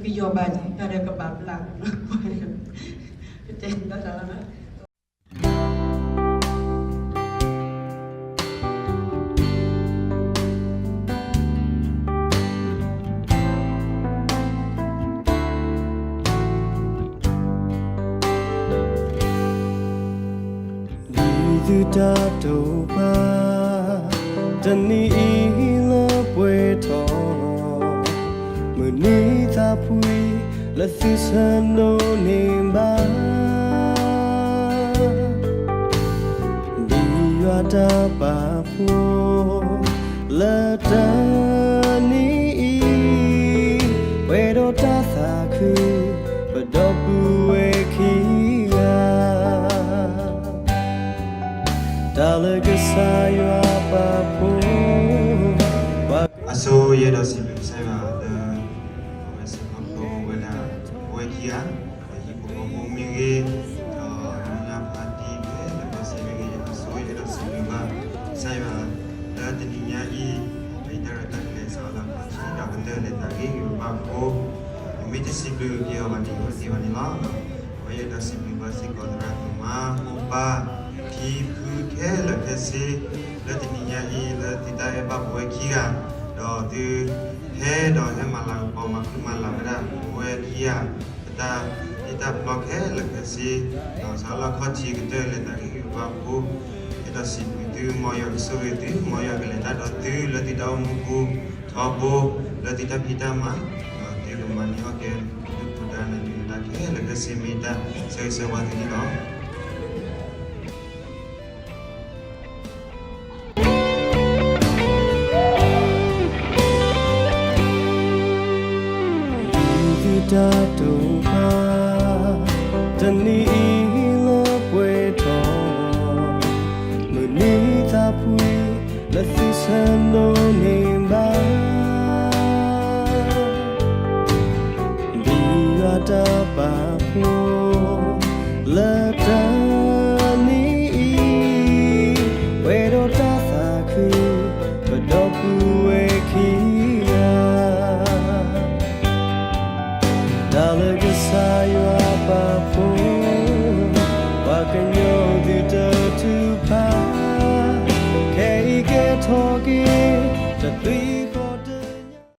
ကယီၤဘၣ်န့ၣ် တၢ်ဒီးကဘၣ်ဘျါ, ကတဲဘၣ်တၢ်လီၤ. ဒ်သုတၢ်တိာ်ပာ်, တနံၤအံၤလၢပှဲၤထီၣ်, မုၢ်နံၤသးဖှံလၢသုဆၢဒိးန့ၢ်ဘၣ်, ဒ်ယွၤတၢ်ပာ်ဖှိၣ် လၢတနံၤအံၤ, ပှဲၤဒီးတၢ်သးခု, ပဒီပုၢ်ဝဲၢ်ခံဂၤ, တၢ်လၢကစၢ်ယွၤပာ်ဖှိၣ်, ပှၤ အဆိယအဲၣ်ဒိးစံးဘျုးကစၢ်ယွၤလၢ အဝဲစ့ၢ်ကီးပဝဲဒၣ် ပဝဲခံဂၤ, ဒီးဟံၣ်ဖိဃီဖိမ့ၢ်ဂ့ၤ, ဒီးမိၢ်လၢ်ဖါတံၢ်ဖဲလၢကီၢ်စဲၣ်မ့ၢ်ဂ့ၤ, အဆိယအဲၣ်ဒိးစံးဘျုးဘၣ်ကစၢ်ယွၤ လၢတနံၤညါအံၤ, ဒီးယတၢ်ရဲၣ်တၢ်ကျဲၤစးလၢခီၣ်ထံး ဒီးကတၢၢ်လၢတၢ်ဂ့ၢ်ဂ့ၢ်ဘၣ်ဘၣ်အဃိ, မ့ၢ်တစံးဘျုးက့ၤအီၤဘၣ်န့ၣ် အိၣ်တ့ၢ်ဘၣ်န့ၣ်လီၤ. အဝဲယအဲၣ်ဒိးစံးဘျုးဘၣ်စ့ၢ်ကီးသရၣ်သမါ မိၢ်ပၢ် ထံဖုခဲလၢာ်ခဲဆ့, လၢတနံၤညါအံၤ လၢသုတၢ်အဲၣ်ဘၣ်ပဝဲခံဂၤ, ဒီးသုဟဲဒီးဟဲမၤလၤကပီၤမၤဃုမၤလၤဝဲဒၣ်ပဝဲခံဂၤ အတၢ်တ့တၢ်ဖျီခဲလၢာ်ခဲဆ့, ဒီးစးလၢခီၣ်ထံးကတၢၢ်လၢတၢ်ဂ့ၢ်ဂ့ၢ်ဘၣ်ဘၣ်အဃိ, အဲၣ်ဒိးစံးဘျုးသု, မ်ယွၤကဆိၣ်ဂ့ၤသု, မ်ယွၤကလဲၤတၢ်ဒီးသု လၢသုတၢ်အိၣ်မူပူၤထီဘိ, လၢသုတၢ်ဖံးတၢ်မၤ, ဒီးသုကမၤန့ၢ်အီၣ်ကဲ ဒုၣ်ဒါနၤဒုၣ်ဒါခဲလၢာ်ခဲဆ့ မ့ၢ်တၢ်ဆၢဂ့ၤဆၢဝါသုန့ၣ်လီၤ. ဒ်သုတၢ်တိာ်ပာ်, တနံၤအံၤလၢပှဲၤထီၣ်, မုၢ်နံၤသးဖှံလၢသုဆၢဒိးန့ၢ်ဘၣ်, ဒ်ယွၤတၢ်ပာ်ဖှိၣ် လၢတနံၤအံၤ, ပှဲၤဒီးတၢ်သးခု, ပဒီပုၢ်ဝဲၢ်ခံဂၤ, တၢ်လၢကစၢ်ယွၤပာ်ဖှိၣ်, ပှၤကညီသုတထုးဖး, ခဲအံၤကဲထီၣ်က့ၤတသွံၣ်